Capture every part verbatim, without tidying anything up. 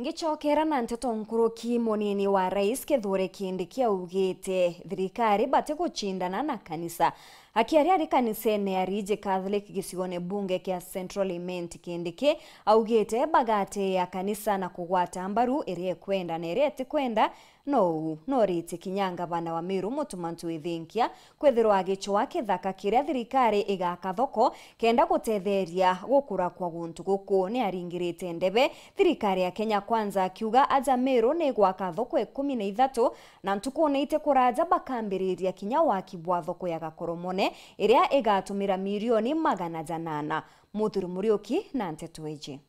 Ngicokera na nteto nkuruki, munini wa rais Kithure Kindiki augite thirikari batigucindana na kanisa. Akiaria ari kanisene ya Riji Catholic gicigoone bunge kia Central Imenti, Kindiki augite bagateea kanisa na kugwata mbaru iria ikwenda na iria itikwenda. Nou noritie kinya ngavana wa Meru Mutuma M'Ethingia kwithirwa agicwaa kithaka kiria thirikari igaka thoko kenda gutetheria gukura kwa guntu guku. Ni aringirite ndebe thirikari ya Kenya Kwanza akiuga aja Meru ni igwaka thoko ikumi na ithatu na ntukune iti kuraja bakambiriria kinya waki bwa thoko ya Gakoromone iria igatumira milioni magana janana. Muthuri Muriuki na nteto iji.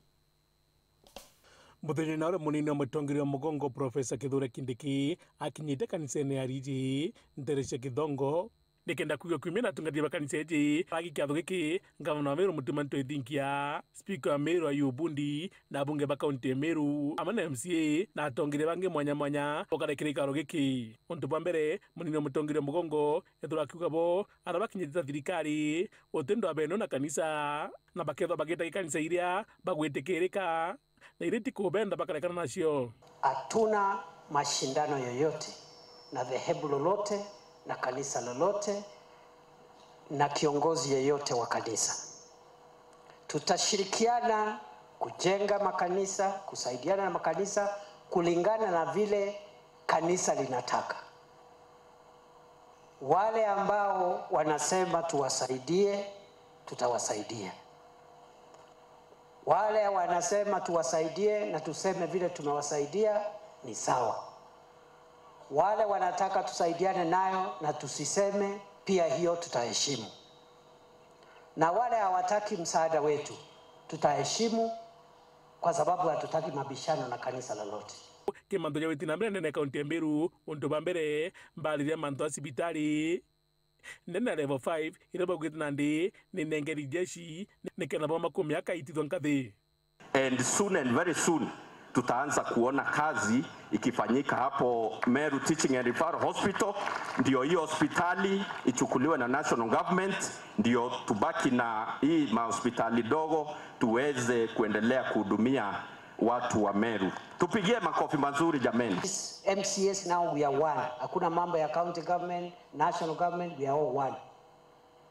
Muthenya na uria munini wa mutongeria wa mugongo Profesa Kithure Kindiki akinyite kanisene ya Riji ntere cia Kithongo nikenda kwigua kumia na atungatiri ba kanisa iji. Bagi kiatho giki, ngavana wa Meru Mutuma M'Ethingia, spika wa Meru Ayubu Bundi na abunge ba kaunti ya Meru amwe na M C A na atongeria bangi mwanya mwanya bokare kirikaro giki. Untu bwa mbere, munini wa mutongeria wa mugongo ethirwa akiuga bo aria bakinyite ta thirikari uti ndwabeno na kanisa, na bakethwa bagita ikanisa iria bagwitikirika na iria itikubenda bakarekana nacio. Hatuna mashindano yoyote na dhehebu lolote na kanisa lolote na kiongozi yeyote wa kanisa. Tutashirikiana kujenga makanisa, kusaidiana na makanisa kulingana na vile kanisa linataka. Wale ambao wanasema tuwasaidie, tutawasaidia. Wale wanasema tuwasaidie na tuseme vile tumewasaidia, ni sawa. Wale wanataka tusaidiane nayo na tusiseme, pia hiyo tutaheshimu. Na wale hawataki msaada wetu, tutaheshimu kwa sababu hatutaki mabishano na kanisa lolote. Kimantu ja witi na mbere nene kaunti ya Meru, untu bwa mbere, mbariria mantu a cibitari nene ya level five, iria baugite nandi ni nengeri jeshi, nikenda bo makumia kaitithwa nkathi. And soon and very soon, tutaanza kuona kazi ikifanyika hapo Meru Teaching and Referral Hospital. Ndio hiyo hospitali ichukuliwe na national government, ndio tubaki na hii mahospitali dogo, tuweze kuendelea kuhudumia watu wa Meru. Tupigie makofi mazuri jameni. M C As now we are one. Hakuna mambo ya county government, national government, we are all one.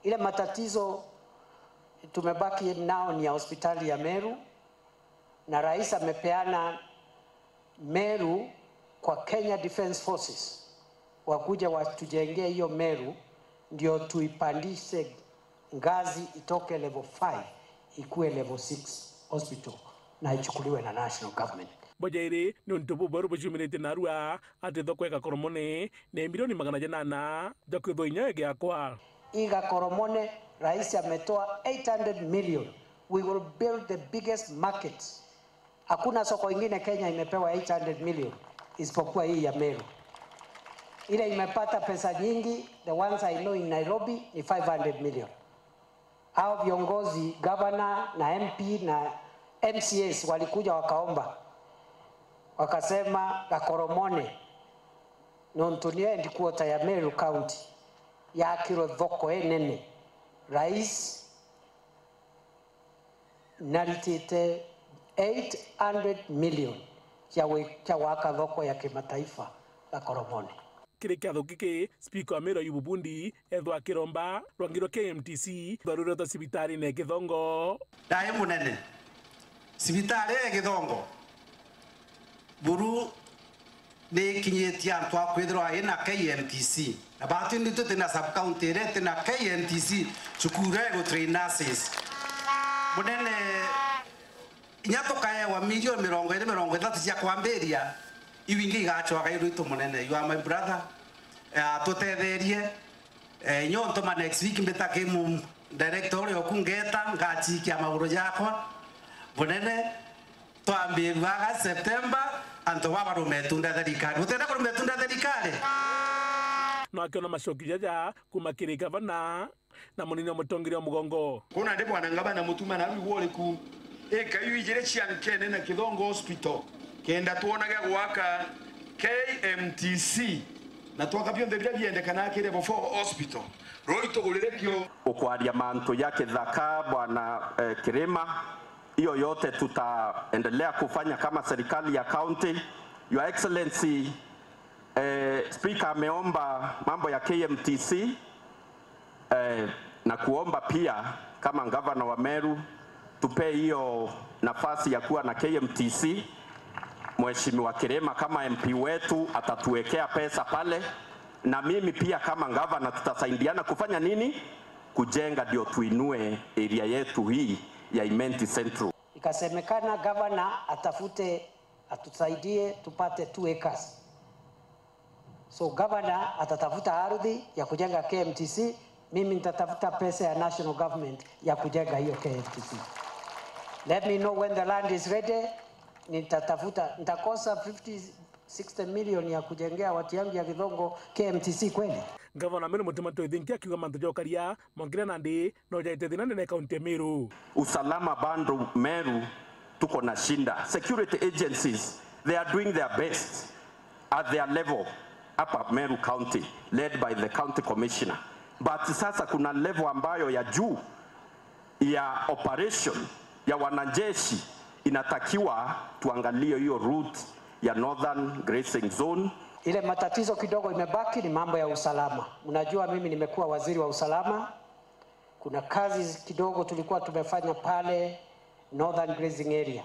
Ile matatizo tumebaki nao ni ya hospitali ya Meru, na rais amepeana Meru kwa Kenya Defence Forces, wakuje watujengee hiyo Meru, ndio tuipandishe ngazi itoke level five ikue level six hospital na ichukuliwe na national government. Mboja iri ni untu bubweru buciumirite narua ati thoko ya Gakoromone ni milioni magana janana ja kwithwa inya igiakwa. Hii Gakoromone, rais ametoa eight hundred million. We will build the biggest market. Hakuna soko ingine Kenya imepewa eight hundred million isipokuwa hii ya Meru. Ile imepata pesa nyingi, the ones I know in Nairobi, ni five hundred million. Hao viongozi, governor na M P na M C As walikuja wakaomba, wakasema Gakoromone, nontu nio headquarter ya Meru County, yakirwe thoko inene. Rais naritite eight hundred million cia wi-, cia gwaka thoko ya kimataifa Gakoromone. Kiri kiatho giki, spika wa Meru Ayubu Bundi ethwa akiromba rwangi rwa K M T C rwa rureta cibitarine ya Kithongo. Ndae munene, cibitari ya Kithongo buru ni ikinyitie antu a kwithirwa ina K M T C. Na batu ni tuti na sub county iria iti na K M T C, cukuru iria igu train nurses. Munene, inya tukaewa milioni mirongo iri, mirongo ithatu cia kwambiria, iu ingi igacwaga i rwitu munene. You are my brother. Eh, tutetherie. Eh, inya untuma next week mbita ki mu director uria uku ngeta, ngachikia maguru jakwa. Munene, twambirua aga September, antu baba barume itunda thirikari. Utenda kurume itunda thirikari? No akiona macoki jaja kuma kiri gavana na munini wa mutongeria wa mugongo. Kuna ndi bwana ngabana Mutuma na rwigwa uriku? Ika iu ijiri cia nkene na Kithongo Hospital, kenda twona gia gwaka K M T C, na twaka bionthe biria biendekana kiri Level four Hospital. Roi tugurire kio. Ukwaria mantu ja kithaka, bwana, eh, Kirima, Hiyo yote tutaendelea kufanya kama serikali ya county. Your Excellency, eh, Speaker ameomba mambo ya K M T C, eh, na kuomba pia kama gavana wa Meru tupee hiyo nafasi ya kuwa na K M T C. Mheshimiwa Kirima kama M P wetu atatuwekea pesa pale, na mimi pia kama gavana tutasaidiana kufanya nini? Kujenga, ndio tuinue area yetu hii ya Imenti Central. Ikasemekana gavana atafute, atusaidie tupate two acres. So gavana atatafuta ardhi ya kujenga K M T C, mimi nitatafuta pesa ya national government ya kujenga hiyo K M T C. Let me know when the land is ready, nitatafuta, nitakosa fifty, sixty million ya kujengea watu yangu ya Githongo K M T C kweli? Gavana Meru Mutuma M'Ethingia akiuga mantu ja ukaria mongire nandi no jaite thina nene kaunti ya Meru. Usalama bado Meru tuko na shinda. Security agencies, they are doing their best at their level hapa Meru County, led by the county commissioner. But sasa kuna level ambayo ya juu ya operation ya wanajeshi inatakiwa tuangalie hiyo route ya Northern Grazing Zone. Ile matatizo kidogo imebaki ni mambo ya usalama. Mnajua mimi nimekuwa waziri wa usalama. Kuna kazi kidogo tulikuwa tumefanya pale Northern Grazing Area.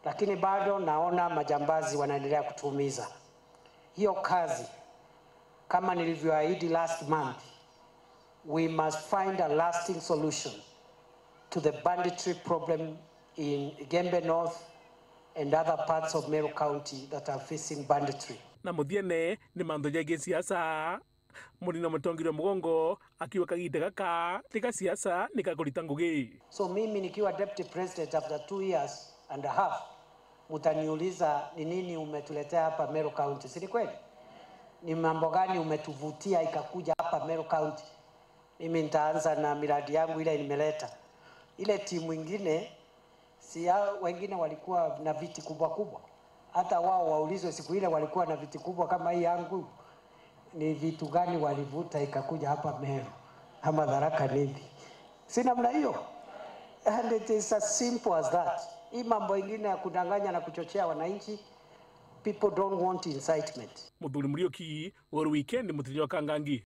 Lakini bado naona majambazi wanaendelea kutuumiza. Hiyo kazi, kama nilivyoahidi last month, we must find a lasting solution to the banditry problem in Igembe North and other parts of Meru County that are facing banditry. Na muthiene ni mantu jegii siasa. Munini wa mutongeria wa mugongo akiuga kagita gaka ti ga siasa, ni ga kurita ngugi. So mimi nikiwa deputy president after two years and a half, mutaniuliza ni nini umetuletea hapa Meru County, si ni kweli? Ni mambo gani umetuvutia ikakuja hapa Meru County? Mimi nitaanza na miradi yangu ile nimeleta. Ile timu ingine, si ya, wengine walikuwa na viti kubwa kubwa. Hata wao waulizwe, siku ile walikuwa na viti kubwa kama hii yangu, ni vitu gani walivuta ikakuja hapa Meru ama Tharaka Nithi? Si namna hiyo? And it is as simple as that. Hii mambo ingine ya kudanganya na kuchochea wananchi, people don't want incitement. Muthuri Muriuki, Uhuru Weekend, Muthenya wa Kangangi.